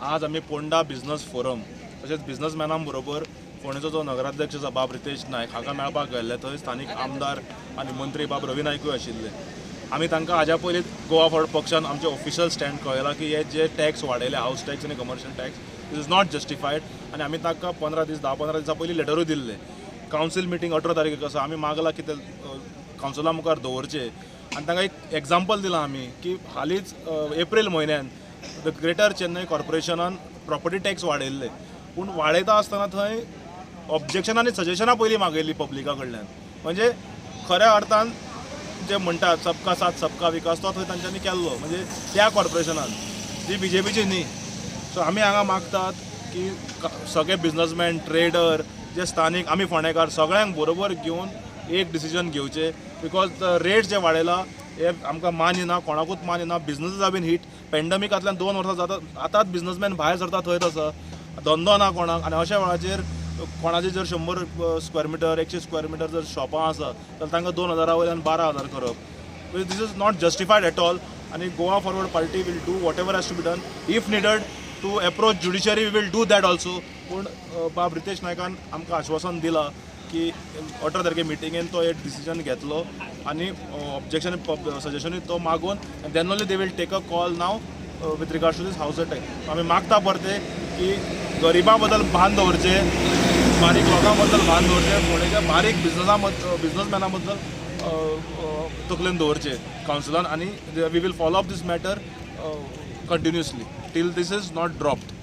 आज आमी Ponda business forum तशेंच बिझनसमॅनां बरोबर फोंडेचो जो नगराध्यक्ष आसा बाब रितेश नायक हाका मेळपाक गेल्ले. थंय स्थानीक आमदार आनी मंत्री बाब रवी नायकूय आशिल्ले. आमी तांकां हाज्या पयलींच गोवा फॉरवर्ड पक्षान आमचे ऑफिशियल स्टँड कळयला की हे जे टॅक्स वाडयले, हावस टॅक्स आनी commercial tax, is not justified. आनी आमी तांकां 15 दीस 10-15 दिसां पयलीं लेटरूय दिल्ले. कावन्सील मिटींग 18 तारखेक आसा, आमी मागला की ते कावन्सिला मुखार दवरचे. आनी तांकां एक एग्जाम्पल दिलां आमी की हालींच एप्रील म्हयन्यान the greater Chennai कॉर्पोरेशनान प्रॉपर्टी टॅक्स वाडयल्ले, पूण वाडयता आसतना थंय ऑब्जेक्शन आनी सजेशनां पयलीं मागयल्लीं पब्लिका कडल्यान. म्हणजे खऱ्या अर्थान जे म्हणटात सबका साथ सबका विकास, तो थंय तांच्यांनी केल्लो, म्हणजे त्या कॉर्पोरेशनान जी बीजेपीची न्ही. सो आमी हांगा मागतात की सगळे बिजनसमॅन, ट्रेडर, जे स्थानीक आमी फोंडेकार सगळ्यांक बरोबर घेवन एक डिसिजन घेवचें, because the rate जे वाडयला हे आमकां मान्य ना, कोणाकूच मान्य ना. बिजनसीस बीन हीट पेंडमिकांतल्यान 2 वर्सां जाता, आतांच बिजनसमॅन भायर सरता थंयच आसा, धंदो ना कोणाक. आनी अशा वेळाचेर कोणाचे जर 100 स्क्वेअर मिटर, 100 स्क्वेअर मिटर जर शॉपां आसा जाल्यार तांकां 2000 वयल्यान 12,000 करप, this is not justified at all. आनी Goa Forward Party will do whatever has to be done. If needed to approach judiciary, we will do that also. पूण बाब रितेश नायकान आमकां आश्वासन दिलां की 18 तारखे मिटिंगेन तो एक डिसिजन घेतलो आनी ऑब्जेक्शन सजेशनूय तो मागून then only they will take a call now with regards to this house tax. आमी मागता परते की गरिबां बद्दल भान दवरचें, बारीक लोकां बद्दल भान दवरचें, फोंडेच्या बारीक बिजनसमॅना बद्दल तकलेन दवरचें कावन्सिलान. आनी we will follow up this matter continuously till this is not dropped.